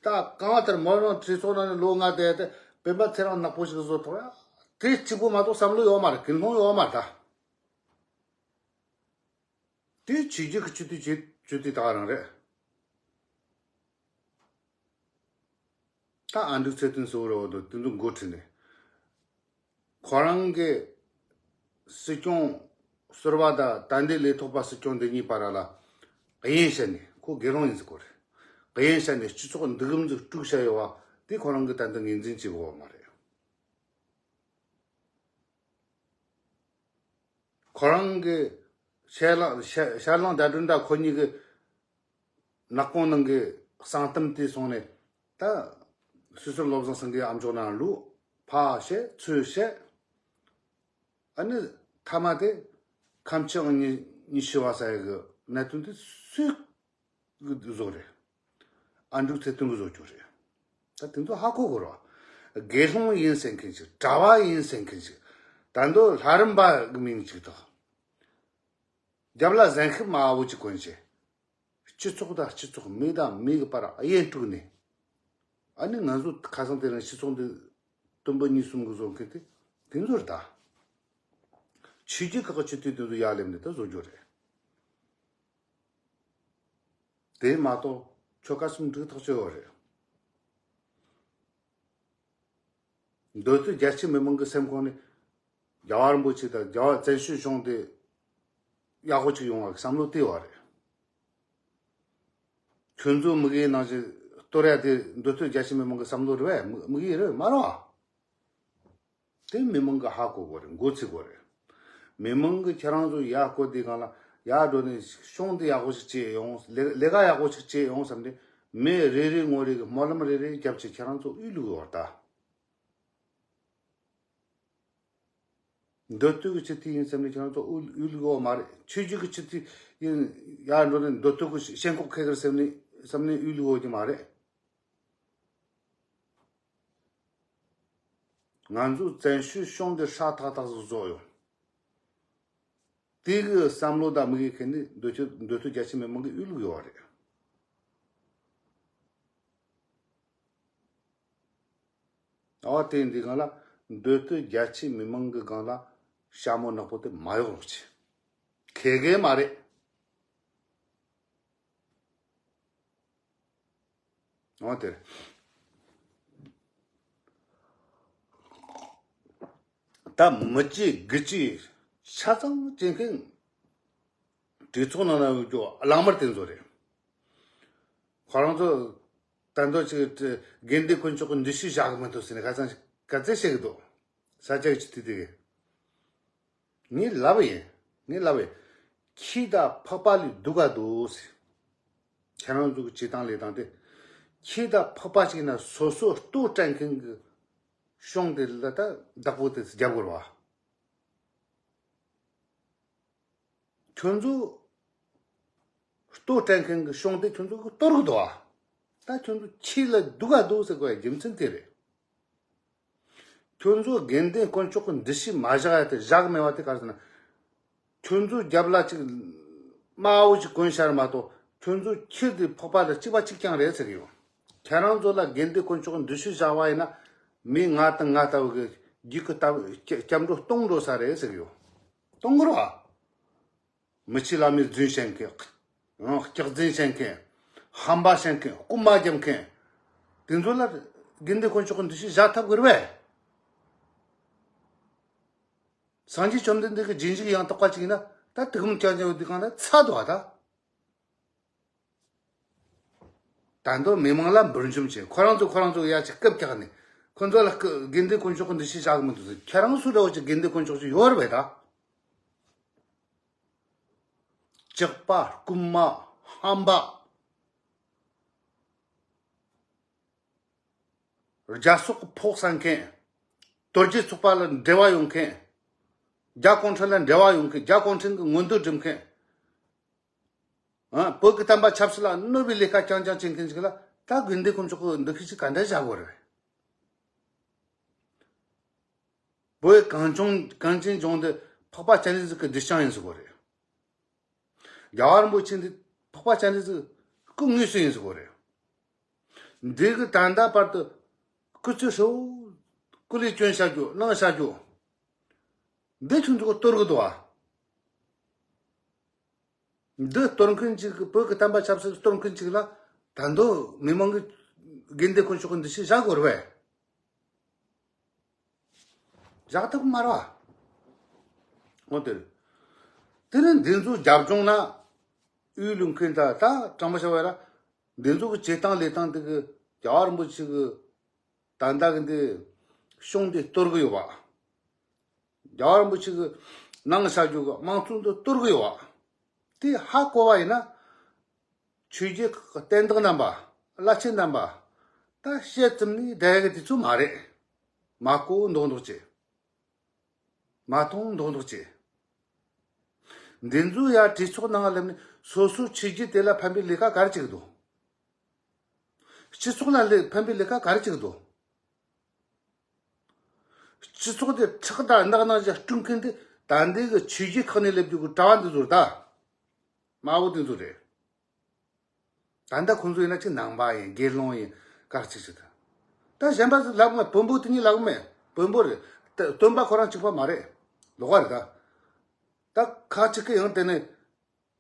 ད་གང་ལྟར་མོ་རང་གྲོས་ཚོགས་ནང་ནས་ལོ་ལྔ་བསྡད་དེ་སྤེན་པ་ཚེ་རིང་ནག་པོ་ཞིག་བཟོ་ཐུབ་ཡ་དེ་གཅིག་པོ་མ་གཏོགས་བསམ་བློ་ཡོད་མ་རེད། ཀུན་སློང་ཡོད་མ་རེད་ད། དེ་ཆོས་བརྒྱུད་ཀྱི་སྤྱི་འཐུས་ཀྱི་སྤྱི་འཐུས་ད་ག་རང་རེད། ད་ཨ་འབྲུག་ཚེ་བརྟན་ཟེར་བ་རེད་བ། དེ་ཚོ་འགོ་ཁྲིད་ནས་ཁོ་རང་གི་སྲིད་སྐྱོང་ཟུར་པ་དང་ད་ལྟའི་ལས་ཐོག་པ་སྲིད་སྐྱོང་འདི་གཉིས་བར་ལ་དབྱེན་བྱས་ནས། ཁོ་དགེ་སློང་ཡིན་ཟེར་གོ་རེད། དབྱེན་བྱས་ནས་སྤྱི་ཚོགས་འདུ་འཛོམས་ཅིག་དཀྲུགས་བྱས་ཡོད་བ། དེ་ཁོ་རང་གི་ཏན་ཏན་ངོས་འཛིན་བྱེད་དགོས་བ་མ་རེད། ཁོ་རང་གི་ཤར་གླིང་ཤར་ཤར་གླིང་ཟླ་སྒྲོན་དང་ཁོ་གཉིས་ཀྱི་ནག་ཁུང་ནང་གི་གསང་གཏམ་དེ་སོང་ནས། ད་སོ་སོར་བློ་བཟང་སེང་གེ་ཨ་མཆོག་ནང་ལུག་ཕ་བཤད་ཚོས་བཤད། ཨ་ནི་མཐའ་མ་དེ་ཁམས་ཆེན་ཉི་ཉི་ཤུ་བ་ས་ཡ་གི་གནད་དོན་དེ་སུས་གི་བཟོ་རེད། ཨ་འབྲུག་ཚེ་བརྟན་གི་བཟོ་རྒྱུ་རེད། ད་དེ་ཚོ་ཧ་གོ་དགོས་རེད་བ། དགེ་སློང་ཡིན་ཟེར་མཁན་ཞིག་གྲྭ་བ་ཡིན་ཟེར་མཁན་ཞིག་ད་མདོ་ལྷ་རམས་པ་གི་མིང་ཅིག་དང་། རྒྱབ་ལ་གཟན་ཤུབས་དམར་བོ་ཅིག་གོན་བྱས། སྤྱི་ཚོགས་དང་སྤྱི་ཚོགས་མི་དང་མི་གི་བར་དབྱེན་དཀྲུགས་ནས། ཨ་ནི་ང་ཚོ་ཁ་སང་དེ་རིང་སྤྱི་ཚོགས་འདི་དུམ་བུ་གཉིས་གསུམ་གི་བཟོ་མཁན་དེ་དེ་ཚོ་རེད་ད། ཆོས་བརྒྱུད་ཁག་གི་སྤྱི་འཐུས་དེ་ཚོ་ཡར་སླེབས་ནས་ད་བཟོ་རྒྱུ་རེད། དེ་མ་གཏོགས་ཆོལ་ཁ་གསུམ་འགྲིག་ཐག་ཆོད་ཡོད་རེད། མདོ་སྟོད་རྒྱ་ཆེ་མི་མང་གི་སེམས་ཁོང་ནས་རྒྱལ་བ་རིན་པོ་ཆེ་དང་རྒྱལ་བ་བཙན་བྱོལ་གཞུང་དེ་ཡག་པོ་ཅིག་ཡོང་བ་གི་བསམ་བློ་དེ་ཡོད་རེད། ཁྱོད་ཚོ་མི་གིའི་ནང་བཞིན་གཏོར་ཡ་དེ་མདོ་སྟོད་རྒྱ་ཆེ་མི་མང་གི་བསམ་བློ་རེད་བས། མི་མི་གི་རེད་མ་རེད་བ། དེ་མི་མང་གི་ཧ་གོ་དགོས་རེད། མགོ་ཚོས་དགོས་རེད། མི་མང་གི་ཁྱེད་རང་ཚོ་ཡར་བསྐོར་དུས་སྒང་ལ་ཡར་འགྲོ་ནས་གཞུང་འདི་ཡག་པོ་ཞིག་བྱས་ཡོང་། ལས་ལས་ཀ་ཡག་པོ་ཞིག་བྱས་ཡོང་བསམ་ནས་མི་རེ་རེ་ངོ་རེ་གི་སྨོན་ལམ་རེ་རེ་བརྒྱབ་བྱས་ཁྱེད་རང་ཚོ་དབུས་ལུག་ཡོད་ད། མདོ་སྟོད་ཀྱི་སྤྱི་འཐུས་ཡིན་བསམ་ནས་ཁྱེད་རང་ཚོ་དབུས་དབུས་ལུག་ཡོད་མ་རེད། ཆོས་བརྒྱུད་ཀྱི་སྤྱི་འཐུས་ཡིན་ཡར་འགྲོ་ནས་མདོ་སྟོད་ཀྱི་ཞེན་ཁོག་ཁེགས་རེད་བསམ་ནས་བསམ་ནས་དབུས་ལུག་ཡོད་ཀྱི་མ་རེད། ང་ཚོ་བཙན་བྱོལ་གཞུང་འདི་ཧྲག་ཐག་ཐག་ཟིག་བཟོ་ཡོང་། དེ་གི་བསམ་བློ་དང་དམིགས་ཡུལ་ཁེ་ནི་མདོ་སྟོད་མདོ་སྟོད་རྒྱ་ཆེ་མི་མང་གི་དབུས་ལུག་ཡོད་རེད། ཨ་དེ་འདི་སྒང་ལ་མདོ་སྟོད་རྒྱ་ཆེ་མི་མང་གི་སྒང་ལ་ཤ་མོ་ནག་པོ་དེ་མ་གཡོག་རོགས་གྱིས། ཁེ་གེ་མ་རེད། འོ་དེ་རེད། ད་མི་གཅིག་དགུ་གཅིག་ཆ་ཚང་བྱེད་མཁན་གྲོས་ཚོགས་ནང་ན་ཡོད་རྒྱུ་གླང་དམར་དེ་ཚོ་རེད། ཁོ་རང་ཚོ་ད་འདོད་ཅིག་དགེ་འདུན་དཀོན་མཆོག་གི་འདུ་ཤེས་བཞག་གི་མི་འདུག་ཟེར་ནས་ཁ་སང་ག་ཚད་བཤད་གི་འདུག་ས་ཆ་གི་ཆུ་ཐིག་དེ་གི། ངས་ལབ་ཡིན། ངས་ལབ་ཡིན། ཁྱི་དང་ཕག་པ་ལས་སྡུག་ག་འདུག་ཟེར། ཁྱེད་རང་ཚོ་གི་བྱེད་སྟངས་ལས་སྟངས་དེ། ཁྱི་དང་ཕག་པ་ཅིག་ན་སོ་སོ་ལྟོ་སྤྲད་མཁན་གི་གཤོང་དེ་ལ་ད་བདག་པོ་དེ་རྒྱབ་དགོས་རེད་བ། ཁྱོད་ཚོ་ལྟོ་སྤྲད་མཁན་གི་གཤོང་དེ་ཁྱོད་ཚོ་གི་གཏོར་གི་འདུག་ཨ། ད་ཁྱོད་ཚོ་ཁྱི་ལ་སྡུག་ག་འདུག་ཟེར་དགོས་ཡ་རྒྱུ་མཚན་དེ་རེད། ཁྱོད་ཚོ་དགེ་འདུན་དཀོན་མཆོག་གི་འདུ་ཤེས་མ་བཞག་ཡ་དེ་བཞག་མེད་པ་དེ་ག་རེ་ཟེར་ན། ཁྱོད་ཚོ་རྒྱབ་ལ་ཅིག་དམའ་བོ་ཅིག་གོན་ཤར་མ་གཏོགས་ཁྱོད་ཚོ་ཁྱི་དེ་ཕག་པ་ལ་གཅིག་པ་གཅིག་རྐྱང་རེད་ཟེར་གི་ཡོད། ཁྱེད་རང་ཚོ་ལ་དགེ་འདུན་དཀོན་མཆོག་གི་འདུ་ཤེས་བཞག་པ་ཡིན་ན་མི་ང་དང་ང་ལྟ་བུ་གི་རྒྱུད་ཀྱི་ལྟ་བུ་སྐྱབས་འགྲོ་གཏོང་འགྲོ་ས་རེད་ཟེར་གི་ཡོད། གཏོང་གི་རེད་བ། མི་ཆོས་བླ་མའི་རྫུན་བཤད་མཁན། སྐྱག་རྫུན་བཤད་མཁན། ཧམ་པ་བཤད་མཁན། རྐུན་མ་རྒྱབ་མཁན། དེ་ཚོ་ལ་དགེ་འདུན་དཀོན་མཆོག་གི་འདུ་ཤེས་བཞག་ཐབས་དགོས་རེད་པས། སངས་རྒྱས་བཅོམ་ལྡན་འདས་ཀྱི་རྗེས་འཇུག་ཡང་དག་པ་ཅིག་ཡིན་ན་ད་དུས་ཀུན་ཀྱང་ཀྱང་འདི་གང་ལ་ཚ་འདུག་ཨ་ད། ད་མདོ་མི་མང་ལ་འབུར་འཇོམས་བྱས་ཁོ་རང་ཚོ་ཁོ་རང་ཚོ་ཡ་ཅིག་སྐབས་བཀྱག་ནས་ཁོ་ཚོ་ལ་སྐུ་དགེ་འདུན་དཀོན་མཆོག་གི་འདུ་ཤེས་བཞག་གི་མི་འདུག་ཟེར། ཁྱེད་རང་ཚོ་འདྲ་བོ་ཅིག་དགེ་འདུན་དཀོན་མཆོག་ཅིག་ཡོད་རེད་པས་ད། ལྕགས་པ་རྐུན་མ་ཧམ་པ། རྒྱ་སོག་གི་ཕོགས་ཟ་མཁན། དོལ་རྒྱལ་ཚོགས་པ་ལ་འབྲེལ་བ་ཡོད་མཁན། རྒྱ་གུང་ཁྲན་ལ་འབྲེལ་བ་ཡོད་མཁན། རྒྱ་གུང་ཁྲན་གྱི་མངོན་འདོད་སྒྲུབ་མཁན། ཨ། བོད་ཀྱི་བསྟན་པ་ཆབ་སྲིད་ལ་གནོད་པའི་ལས་ཀ་རྐྱང་རྐྱང་བྱེད་མཁན་ཞིག་ལ་ད་དགེ་འདུན་དཀོན་མཆོག་གི་འདུ་ཤེས་ཤིག་ག་འདྲ་བཞག་དགོས་རེད། བོད་གངས་ལྗོངས་གངས་ཅན་ལྗོངས་འདི་འཕགས་པ་སྤྱན་རས་གཟིགས་ཀྱི་གདུལ་ཞིང་ཡིན་ཟེར་གོ་རེད། རྒྱལ་བ་རིན་པོ་ཆེ་འདི་འཕགས་པ་སྤྱན་རས་གཟིགས་སྐུ་དངོས་སུ་ཡིན་ཟེར་གོ་རེད། འདི་གི་ད་ལྟ་བར་དུ་སྐུ་ཚེ་ཧྲིལ་བོ་སྐུ་ལས་བསྐྱོན་བྱ་རྒྱུ་གནང་བྱ་རྒྱུ། འདི་ཁྱོད་ཚོ་གི་གཏོར་གི་འདུག་ཨ། འདི་གཏོར་མཁན་ཅིག་གི་བོད་ཀྱི་བསྟན་པ་ཆབ་སྲིད་གཏོར་མཁན་ཅིག་ལ་ད་དུང་མི་མང་གི་དགེ་འདུན་དཀོན་མཆོག་གི་འདུ་ཤེས་བཞག་དགོས་རེད་པས། བཞག་ཐུབ་མ་རེད་བ། འོ་དེ་རེད། དེ་ནི་འདི་ཚོ་རྒྱབ་ལྗོངས་ན་དབུས་ལུང་མཁན་ད་ད་དྲང་པོ་བྱ་བ་ར། འདི་ཚོ་གི་བྱེད་སྟངས་ལས་སྟངས་དེ་གི་རྒྱལ་བ་རིན་པོ་ཆེ་གི་ད་ལྟ་གི་འདི་གཤོང་འདི་གཏོར་གི་ཡོད་པ། རྒྱལ་བ་རིན་པོ་ཆེ་གི་གནང་བྱ་རྒྱུ་གི་དམངས་གཙོ་འདི་གཏོར་གི་ཡོད་པ། དེ་ཧ་གོ་བ་ཡིན་ན། ཆོས་བརྒྱུད་བསྟན་བདག་རྣམ་པ། བླ་ཆེན་རྣམ་པ། ད་བཤད་ཙམ་ནས་བསྡད་གི་དེ་ཚོ་མ་རེད། མ་གོ་མདོག་མདོག་བྱེད། མ་མཐོང་མདོག་མདོག་བྱེད། འདི་ཚོ་ཡ་གྲོས་ཚོགས་ནང་སླེབས་ནས་སོ་སོའི་ཆོས་བརྒྱུད་དེ་ལ་ཕན་པའི་ལས་ཀ་ག་རེ་བྱེད་གི་འདུག་སྤྱི་ཚོགས་ལ་ལས་ཕན་པའི་ལས་ཀ་ག་རེ་བྱེད་གི་འདུག་སྤྱི་ཚོགས་དེ་ཁྲག་དང་རྣག་ནང་བཞིན་བསྐྲུན་མཁན་དེ་ད་འདི་གི་ཆོས་བརྒྱུད་ཁག་ནས་སླེབས་རྒྱུ་གི་གྲྭ་བ་འདི་ཚོ་རེད་ད། དམར་པོ་དེ་ཚོ་རེད། ད་ལྟ་ཁོང་ཚོ་ཡིན་ན་ཅིག་ནང་པ་ཡིན། དགེ་སློང་ཡིན། ག་རེ་ཅིག་ཅིག་ད། ད་གཞན་པ་ཚོ་ལབ་མེད། བོན་པོ་དེ་གཉིས་ལབ་མེད། བོན་པོ་རེད། ད་སྟོན་པ་ཁོ་རང་གཅིག་པ་མ་རེད། ལོག་པ་རེད་ད། ད་ཁ་ཅིག་གི་ཡང་དེ་ནས་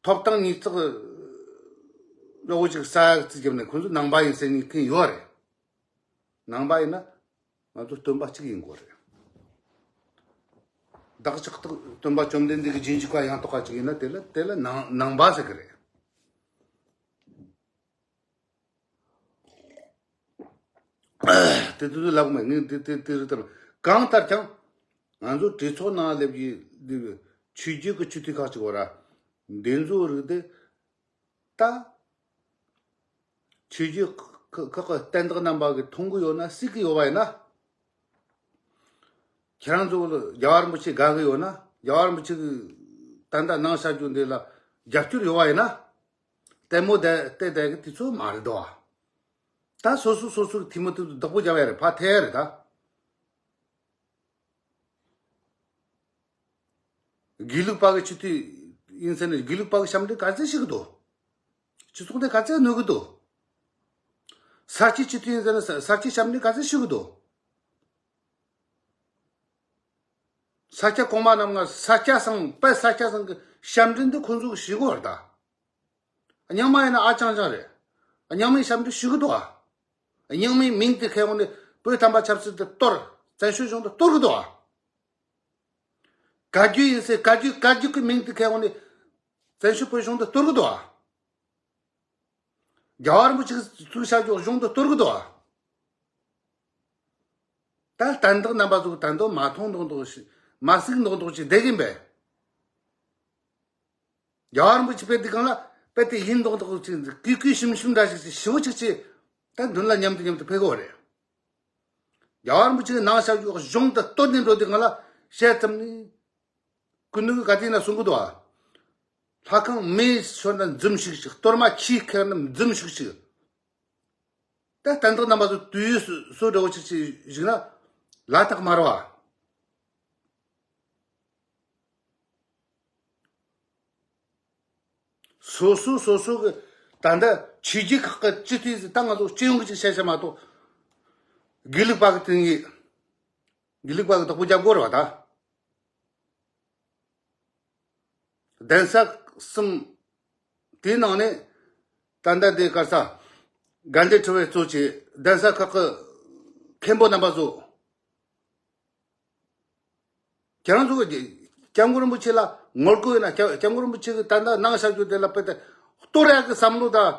ཐོབ་ཐང་ཉིས་བརྩེགས་ལོག་ཅིག་ས་ཡ་ཅིག་བརྒྱབ་ནས་ཁོང་ཚོ་ནང་པ་ཡིན་ཟེར་མཁན་ཡོད་རེད། ནང་པ་ཡིན་ན་ང་ཚོ་སྟོན་པ་གཅིག་ཡིན་དགོས་རེད། བདག་ཅག་སྟོན་པ་བཅོམ་ལྡན་འདས་ཀྱི་རྗེས་འཇུག་པ་ཡང་དག་པ་གཅིག་ཡིན་ན་དེ་ལ་དེ་ལ་ནང་ནང་པ་ཟེར་གི་རེད། དེ་དུས་ལབ་མེད། ངས་དེ་དེ་དེ་རིགས་ལྟར་གང་ལྟར་ཀྱང་ང་ཚོ་གྲོས་ཚོགས་ནང་སླེབས་ཀྱི་འདི་ཆོས་བརྒྱུད་ཀྱི་ཆོས་དུས་ཁག་ཅིག་བར་འདི་ཚོ་རིགས་དེ། ད། ཆོས་བརྒྱུད་ཁག་གི་བསྟན་བདག་རྣམ་པ་གིས་མཐོང་གི་ཡོད་ན་སྲིད་ཀྱི་ཡོད་པ་ཡིན་ན། ཁྱེད་རང་ཚོ་ལ་རྒྱལ་བ་རིན་པོ་ཆེ་དགའ་གི་ཡོད་ན། རྒྱལ་བ་རིན་པོ་ཆེ་གི་ད་ལྟ་གནང་བྱ་རྒྱུ་འདི་ལ་རྒྱབ་སྐྱོར་ཡོད་པ་ཡིན་ན། ལྟད་མོ་བལྟས་བལྟས་བསྡད་གི་དུས་ཚོད་མ་རེད་དོ། ད་སོ་སོ་སོ་སོའི་འཐུས་མི་དེ་ཚོ་བདག་པོ་རྒྱབ་ཡ་རེད། ཕར་ཐད་ཡ་རེད་ད། དགེ་ལུགས་པ་གི་སྤྱི་འཐུས་ཡིན་ཟེར་ནས་དགེ་ལུགས་པ་གི་ཞབས་འདྲེན་ག་ཚད་ཞུ་གི་འདུག་སྤྱི་ཚོགས་དེ་ག་ཚད་གནོད་གི་འདུག་ས་སྐྱའི་སྤྱི་འཐུས་ཡིན་ཟེར་ནས་ས་ས་སྐྱའི་ཞབས་འདྲེན་ག་ཚད་ཞུ་གི་འདུག་ས་སྐྱ་གོང་མ་རྣམ་ལྔ་ས་སྐྱ་ཚང་དཔལ་ས་སྐྱ་ཚང་གི་ཞབས་འདྲེན་འདི་ཁོང་ཚོ་གི་ཞུ་གི་བར་ད། རྙིང་མ་ཡིན་ན་ཨ་ཅང་ཅང་རེད། རྙིང་མའི་ཞབས་འདྲེན་ཞུ་གི་འདུག་ཨ། རྙིང་མའི་མིང་དེ་ཁའི་འོག་ནས་བོད་དམ་པ་ཆབ་སྲིད་དེ་གཏོར། བཙན་བྱོལ་གཞུང་དེ་གཏོར་གི་འདུག་ཨ། བཀའ་བརྒྱུད་ཡིན་ཟེར་བཀའ་བརྒྱུད་བཀའ་བརྒྱུད་ཀྱི་མིང་དེ་ཁའི་འོག་ནས་བཙན་བྱོལ་བོད་གཞུང་དེ་གཏོར་གི་འདུག་ཨ། རྒྱལ་བ་རིན་པོ་ཆེ་གི་བཙུགས་བཞག་རྒྱུ་གཞུང་དེ་གཏོར་གི་འདུག་ཨ། ད་བསྟན་བདག་རྣམ་པ་ཚོ་ད་དུང་མ་མཐོང་མདོག་མདོག་ཞིག་མ་གཟིགས་མདོག་མདོག་ཅིག་བསྡད་ཀྱིན་པས། རྒྱལ་བ་རིན་པོ་ཆེ་དཔེ་དེ་གང་ལ་དཔེ་དེ་ཡིན་མདོག་མདོག་ཅིག་གུས་གུས་ཞུམ་ཞུམ་འདྲ་ཞིག་ཞིག་ཞི་བོ་ཅིག་ཅིག་ད་མདུན་ལ་མཉམ་དུ་མཉམ་དུ་ཕེབས་དགོས་རེད། རྒྱལ་བ་རིན་པོ་ཆེ་གི་ནང་བཞག་རྒྱུ་གཞུང་དེ་གཏོར་ནས་འགྲོ་དུས་གང་ལ་བཤད་ཙམ་ནས་ཀུན་ནུ་གི་ག་དུས་ན་གསུང་གི་འདུག་ཨ། ལྷ་ཁང་མེ་ཤོར་ན་འཛུམ་ཤིག་ཤིག་གཏོར་མ་ཁྱིས་ཁེགས་ན་འཛུམ་ཤིག་ཤིག་ད་བསྟན་བདག་རྣམ་པ་ཚོ་དུས་ཡུན་སུ་སུ་འདྲ་བོ་ཅིག་ཅིག་བཞུགས་ན་ལ་དྭགས་མ་རེད་བ། སོ་སོ་སོ་སོ་གི་ད་ལྟ་ཆོས་བརྒྱུད་ཁག་གི་སྤྱི་འཐུས་ད་ང་ཚོ་སྤྱི་ཡོངས་ཀྱི་ཅིག་བཤད་བཤད་མ་གཏོགས། དགེ་ལུགས་པ་གི་དེ་ངས་དགེ་ལུགས་པ་གི་བདག་པོ་རྒྱབ་དགོས་རེད་བ་ད། གདན་ས་གསུམ། དེའི་ནང་ནས་ད་ལྟ་དེ་ག་རེ་ཟ། དགའ་ལྡན་ཁྲི་པའི་གཙོ་བྱས་གདན་ས་ཁག་གི་མཁན་པོ་རྣམ་པ་ཚོ། ཁྱེད་རང་ཚོ་གི་སྐྱབས་མགོན་རིན་པོ་ཆེ་ལ་ངོ་རྒོལ་ཡོད་ན་སྐྱབས་སྐྱབས་མགོན་རིན་པོ་ཆེ་གི་ད་ལྟ་གནང་བཞག་རྒྱུ་དེ་ལ་དཔེ་དེ་གཏོར་ཡག་གི་བསམ་བློ་དང་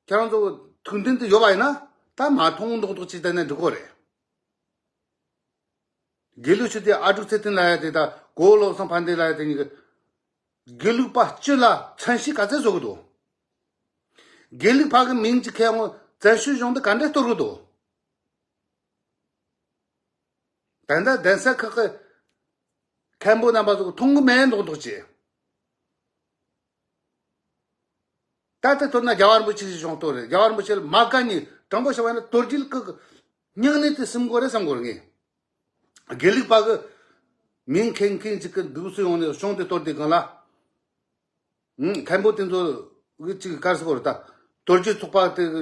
ཁྱེད་རང་ཚོ་གི་ཐུགས་འདུན་དེ་ཡོད་པ་ཡིན་ན་ད་མ་མཐོང་མདོག་མདོག་ཅིག་བསྡད་ན་འགྲིག་གོ་རེད། དགེ་ལུགས་ཆོས་སྡེ་ཨ་ཀྲུག་ཚེ་བརྟན་ལགས་ཡ་དེ་དང་གོ་བོ་བློ་བཟང་ཕན་བདེ་ལགས་ཡ་དེ་གཉིས་ཀྱི་དགེ་ལུགས་པ་སྤྱི་ལ་མཚན་ཤས་ག་ཚད་བཟོ་གི་འདུག་དགེ་ལུགས་པ་གི་མིང་གཅིག་ཁེལ་ཡོང་བཙན་བྱོལ་གཞུང་དུ་ག་འདྲ་གཏོར་གི་འདུག་ད་ལྟ་གདན་ས་ཁག་གི་མཁན་པོ་རྣམ་པ་ཚོ་གི་མཐོང་གི་མེད་མདོག་མདོག་བྱས། ད་ལྟ་གཏོར་ན་རྒྱལ་བ་རིན་པོ་ཆེ་ཞིག་བྱུང་གཏོར་རེད། རྒྱལ་བ་རིན་པོ་ཆེ་ལ་མ་དགའ་ནི་དྲང་པོ་བཤད་པ་ཡིན་ན་གཏོར་རྒྱུ་ལ་ཁག་གི་སྙིང་ནད་དེ་སིམ་དགོས་རེད་བསམ་དགོས་རེད་ངས། དགེ་ལུགས་པ་གི་མིང་མཁན་མཁན་ཅིག་གི་འདུག་སེ་ཡོང་ནས་གཞུང་དེ་གཏོར་དུས་སྒང་ལ། ཨང་། མཁན་པོ་དེ་ཚོ་གི་ཅིག་ག་རེ་ཟེར་དགོས་རེད་ད། གཏོར་རྒྱུ་ཚོགས་པ་དེ་གི་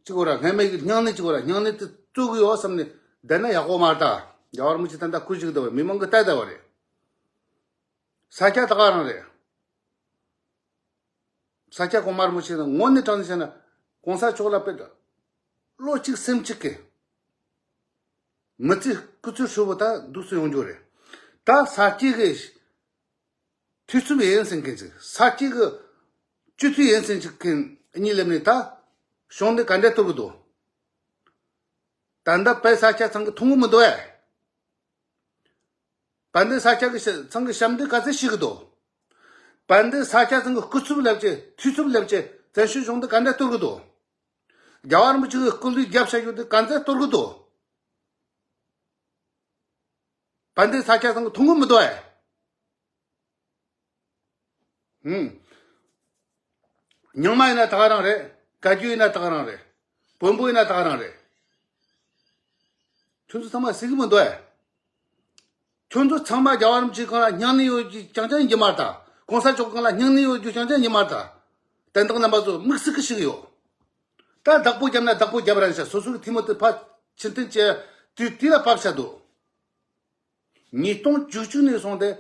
ཅིག་གོ་ར་སྔ་མའི་གི་སྙིང་ནད་ཅིག་གོ་ར་སྙིང་ནད་དེ་བཙུགས་གི་ཡོད་བསམ་ནས་བསྡད་ན་ཡག་པོ་མ་རེད་ད། རྒྱལ་བ་རིན་པོ་ཆེ་ད་ལྟ་སྐུ་གཞུག་ཏུ་མི་མང་གི་ལྟ་ལྟ་བ་རེད། ས་སྐྱ་ད་ག་རང་རེད། ས་སྐྱ་གོང་མ་རིན་པོ་ཆེ་ནི་ངོ་ནས་དྲང་ནས་བཤད་ན་གོང་ས་མཆོག་ལ་དཔེ་བློ་གཅིག་སེམས་གཅིག་གིས་མི་ཚེ་སྐུ་ཚེ་ཧྲིལ་པོ་ད་འདུག་སེ་ཡོང་རྒྱུ་རེད། ད་ས་སྐྱའི་གི་འཐུས་ཚབ་ཡིན་ཟེར་མཁན་ཅིག་ས་སྐྱའི་གི་སྤྱི་འཐུས་ཡིན་ཟེར་མཁན་གཉིས་སླེབས་ནས་ད་གཞུང་འདི་ག་འདྲ་གཏོར་གི་འདུག་ད་ལྟ་དཔལ་ས་སྐྱ་ཚང་གི་མཐོང་གི་མི་འདུག་ཨེ། དཔལ་ལྡན་ས་སྐྱ་གི་ཚང་གི་ཞབས་འདེགས་ག་ཚད་ཞུ་གི་འདུག་དཔལ་ལྡན་ས་སྐྱ་ཚང་གི་སྐུ་ཚབ་ལབ་ཀྱི་འཐུས་ཚབ་ལབ་ཀྱི་བཙན་བྱོལ་གཞུང་དུ་ག་འདྲ་གཏོར་གི་འདུག་རྒྱལ་བ་རིན་པོ་ཆེ་གི་སྐུ་ལུས་རྒྱབ་བྱ་རྒྱུ་དེ་ག་ཚད་གཏོར་གི་འདུག་དཔལ་ལྡན་ས་སྐྱ་ཚང་གི་མཐོང་གི་མི་འདུག་ཨེ། ཧུམ། རྙིང་མ་ཡིན་ན་ད་ག་རང་རེད། བཀའ་བརྒྱུད་ཡིན་ན་ད་ག་རང་རེད། བོན་པོ་ཡིན་ན་ད་ག་རང་རེད། ཁྱོད་ཚོ་ཚང་མ་ཟེར་གི་མི་འདུག་ཨེ། ཁྱོད་ཚོ་ཚང་མ་རྒྱལ་བ་རིན་པོ་ཆེ་སྒང་ལ་སྙིང་ནད་ཡོད་རྒྱུ་རྐྱང་རྐྱང་ཡིན་གྱི་མ་རེད་ད། གོང་ས་མཆོག་སྒང་ལ་སྙིང་ནད་ཡོད་རྒྱུ་རྐྱང་རྐྱང་ཡིན་མ་རེད་ད། དོན་དག་རྣམ་པ་ཚོ་དམིགས་བསལ་གི་ཞིག་ཡོད། ད་བདག་པོ་རྒྱབ་ན་བདག་པོ་རྒྱབ་རན་ཤག་སོ་སོ་གི་ཐུས་མི་དེ་ཕར་ཕྱིར་འཐེན་བྱས་དུས་དེ་ལ་བབས་ཤག་འདུག་ཉིས་སྟོང་བཅུ་གཅིག་ནས་བཟུང་སྟེ།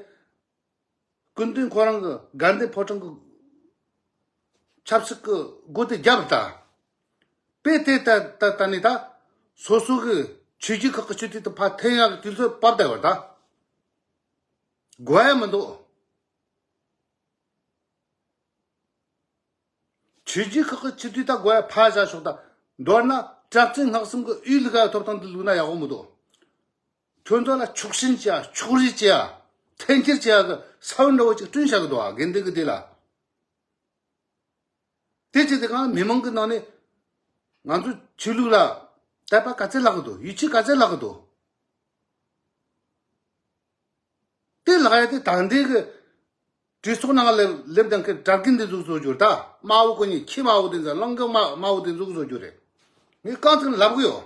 སྐུ་མདུན་ཁོ་རང་གི་དགའ་ལྡན་ཕོ་བྲང་གི་ཆབ་སྲིད་ཀྱི་སྒོ་དེ་བརྒྱབ་ད། དཔེ་དེ་ལྟ་ལྟ་ལྟ་ནི་ད། སོ་སོ་གི་ཆོས་བརྒྱུད་ཁག་གི་ཆོས་དེ་དུ་ཕར་འཐེན་ཡག་གི་དུས་ཚོད་བབ་བསྡད་པ་ད། དགོས་ཡ་མི་འདུག་ཆོས་བརྒྱུད་ཁག་གི་སྤྱི་འཐུས་ད་དགོས་ཡ་ཕར་བཞག་ཤོག་ད། མདོར་ན་གྲྭ་བཙུན་སྔགས་གསུམ་གི་ཨུའི་ལུག་ག་ཐོབ་ཐང་དུ་བླུགས་ན་ཡག་པོ་མི་འདུག་ཁྱོད་ཚོ་ལ་ཆོག་ཤེས་བྱས་ཡ་ཆོག་རེས་བྱས་ཡ་འཐེན་འཁྱེར་བྱས་ཡ་གི་ས་བོན་འདྲ་བོ་ཅིག་བསྐྲུན་བཞག་གི་འདུག་ཨ་དགེ་འདུན་གི་སྡེ་ལ། དེ་བྱས་ཏེ་གང་མི་མང་གི་ནང་ནས་ང་ཚོ་ཆོས་ལུགས་ལ་དད་པ་ག་ཚད་ལྷག་གི་འདུག་ཡིད་ཆེས་ག་ཚད་ལྷག་གི་འདུག་དེ་ལྷག་ཡ་དེ་ད་ལྟའི་གི་གྲོས་ཚོགས་ནང་སླེབས་སླེབས་དང་གི་གྲྭ་རྒན་དེ་ཚོ་བཟོ་རྒྱུ་རེད་ད། དམར་པོ་ཁོ་གཉིས་ཁྱི་དམར་པོ་དེ་ཚོ་གླང་གི་དམར་དམར་པོ་དེ་ཚོ་བཟོ་རྒྱུ་རེད། ངས་རྐང་ཚིག་ལབ་གི་ཡོད།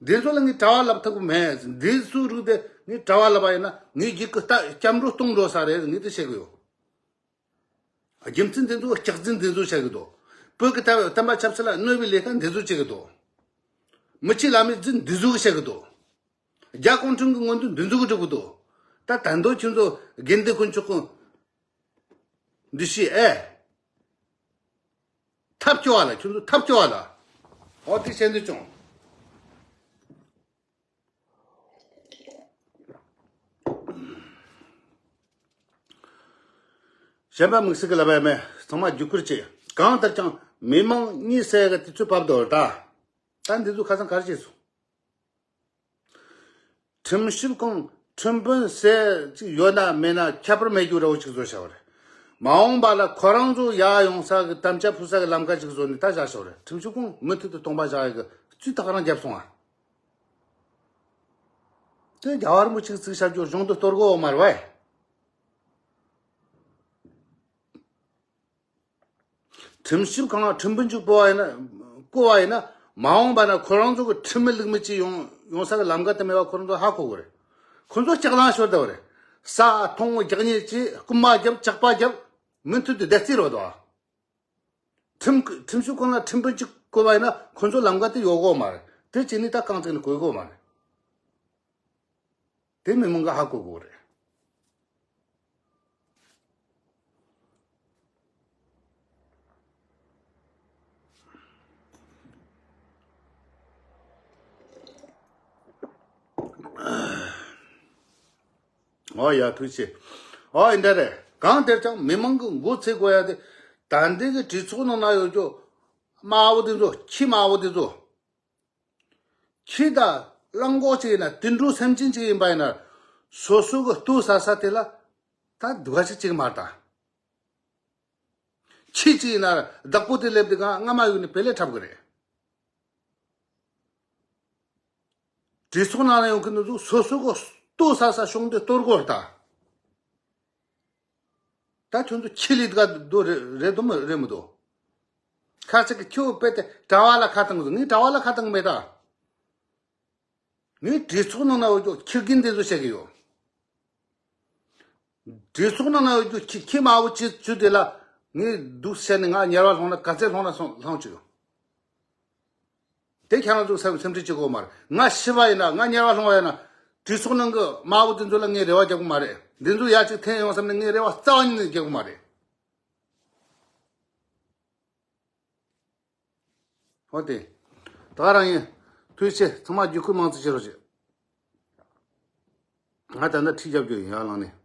འདི་ཚོ་ལ་ངས་གྲྭ་བ་ལབ་ཐུབ་གི་མེད། འདི་ཚོའི་རིགས་དེ་ངས་གྲྭ་བ་ལབ་པ་ཡིན་ན་ངའི་རྒྱུད་ཀྱི་རྟ་སྐྱབས་འགྲོ་གཏོང་འགྲོ་ས་རེད་ངས་དེ་བཤད་གི་ཡོད། རྒྱུ་མཚན་འདི་ཚོ་སྐྱག་རྫུན་འདི་ཚོ་བཤད་གི་འདུག་བོད་ཀྱི་དད་པ་དམ་པ་ཆབ་སྲིད་ལ་གནོད་པའི་ལས་ཀ་འདི་ཚོ་བྱེད་གི་འདུག་མི་ཆོས་བླ་མའི་རྫུན་འདི་ཚོ་གི་བཤད་གི་འདུག་རྒྱ་གུང་ཁྲན་གྱི་མངོན་འདོད་འདི་ཚོ་གི་སྒྲུབ་གི་འདུག་ད་ད་འདོད་ཁྱོད་ཚོ་དགེ་འདུན་དཀོན་མཆོག་གི་འདུ་ཤེས་ཨེ། ཐབས་སྐྱོ་བ་ལ་ཁྱོད་ཚོ་ཐབས་སྐྱོ་བ་ལ། ཨོ་དེ་བཤད་འདོད་བྱུང་། གཞན་པ་དམིགས་བསལ་གྱི་ལབ་ཡ་མེད། ཚང་མ་རྒྱུག་ཁུར་བྱེད། གང་ལྟར་ཀྱང་མི་མང་གཉིད་སད་གི་དུས་ཚོད་བབ་འདུག་ད། ད་འདི་ཚོ་ཁ་སང་ག་རེ་བྱས་སོང་། ཁྲིམས་ཞིབ་ཁང་ཁྲིམས་དཔོན་ཟེར་ཅིག་ཡོད་ན་མེད་ན་ཁྱད་པར་མེད་རྒྱུ་འདྲ་བོ་ཅིག་བཟོས་བཞག་པ་རེད། མ་འོངས་པ་ལ་ཁོ་རང་ཚོ་ཡར་ཡོང་ས་གི་དམ་བཅའ་ཕུལ་ས་གི་ལམ་ཁ་ཅིག་བཟོས་ནས་ད་བཞག་བཞག་པ་རེད། ཁྲིམས་ཞིབ་ཁང་མུ་མཐུད་དུ་སྟོང་པ་བཞག་ཡ་གི་རྩིས་ཐག་རང་བརྒྱབ་སོང་ཨ། དེ་རྒྱལ་བ་རིན་པོ་ཆེས་བཙུགས་བཞག་རྒྱུ་གཞུང་དུ་གཏོར་དགོས་མ་རེད་བས། ཁྲིམས་ཞིབ་ཁང་ལ་ཁྲིམས་དཔོན་གཅིག་བསྐོ་བ་ཡིན་ན་བསྐོ་བ་ཡིན་ན། མ་འོངས་པ་ན་ཁོ་རང་ཚོ་གི་ཁྲིམས་མེད་ལུགས་མེད་ཅིག་ཡོང་ཡོང་ས་གི་ལམ་ཁ་དེ་མེད་པ་ཁོ་རང་ཚོ་ཧ་གོ་དགོས་རེད། ཁོ་ཚོ་ལྕགས་ལང་ཤོར་བསྡད་པ་རེད། ས་འཐུང་རྒྱག་ཉེས་ཀྱིས་རྐུན་མ་རྒྱབ་ཇག་པ་རྒྱབ། མུ་མཐུད་དུ་བསྡད་རྩིས་རོ་དོ། ཁྲིམས་ཁྲིམས་ཞིབ་ཁང་ལ་ཁྲིམས་དཔོན་གཅིག་བསྐོ་བ་ཡིན་ན་ཁོ་ཚོ་ལམ་ཁ་དེ་ཡོད་དགོས་མ་རེད། དེ་བྱས་ནས་ད་རྐང་བཙུགས་ནས་གོ་དགོས་མ་རེད། དེ་མི་མང་ག་ཧ་གོ་དགོས་རེད། ཨོ་ཡ་ཐུགས་རྗེ་ཆེ། ཨོ་ཡིན་ད་རེད། གང་ལྟར་ཀྱང་མི་མང་གི་མགོ་ཚོས་དགོས་ཡ་དེ། ད་ལྟའི་གི་གྲོས་ཚོགས་ནང་ན་ཡོད་རྒྱུ་དམར་པོ་དེ་ཚོ། ཁྱི་དམར་པོ་དེ་ཚོ། ཁྱི་དང་གླང་གོག་ཅིག་ཡིན་ན། དུད་འགྲོ་སེམས་ཅན་ཅིག་ཡིན་པ་ཡིན་ན། སོ་སོ་གི་ལྟོ་ཟ་ས་དེ་ལ་ད་སྡུག་ཅིག་ཅིག་མ་རེད་ད། ཁྱི་ཅིག་ཡིན་ན་བདག་པོ་དེ་སླེབས་དུས་སྒང་རྔ་མ་གཡུག་ནས་བེ་ལེ་འཁྲབ་གི་རེད། གྲོས་ཚོགས་ནང་ལ་ཡོང་མཁན་དེ་ཚོ་སོ་སོ་གི་ལྟོ་ཟ་ས་གཞུང་དེ་གཏོར་དགོས་རེད་ད། ད་ཁྱོད་ཚོ་ཁྱི་ལས་དགའ་འདུག་རེད་རེད་དོ་མི་རེད་མི་འདུག་ཁ་ཅིག་གིས་ཁྱོད་དཔེ་དེ་གྲྭ་བ་ལ་ཁ་བཏང་གི་འདུག་ངས་གྲྭ་བ་ལ་ཁ་བཏང་མེད་ད། ངས་གྲོས་ཚོགས་ནང་ན་ཡོད་རྒྱུ་ཁྱི་རྒན་དེ་ཚོ་བཤད་གི་ཡོད། གྲོས་ཚོགས་ནང་ན་ཡོད་རྒྱུ་ཁྱི་ཁྱི་དམར་པོ་ཅིག་ཚུད་དེ་ལ་ངས་འདུག་བཤད་ནས་ང་དམྱལ་བ་ལྷུང་ན་ག་ཚད་ལྷུང་ན་སོང་ལྷུང་བཅུག་ཡོད། དེ་ཁྱེད་རང་ཚོ་སེམས་སེམས་ཁྲལ་བྱེད་དགོས་མ་རེད། ང་ཤི་བ་ཡིན་ན། ང་དམྱལ་བ་ལྷུང་བ་ཡིན་ན། གྲོས་ཚོགས་ནང་གི་དམར་པོ་དེ་ཚོ་ལ་ངས་རེ་བ་རྒྱག་གི་མ་རེད། འདི་ཚོ་ཡར་ཅིག་འཐེན་ཡོང་བསམ་ནས་ངས་རེ་བ་རྩ་བ་ཉིད་ནས་རྒྱག་གི་མ་རེད། འོ་དེ། ད་ག་རང་ཡིན། ཐུགས་རྗེ་ཆེ། ཚང་མ་བརྒྱུད་སྐུར་མང་ཙམ་བྱེད་རོགས་བྱེད། ང་ད་ལྟ་ཁྲིད་རྒྱབ་རྒྱུ་ཡིན། ཡར་ལངས་ནས།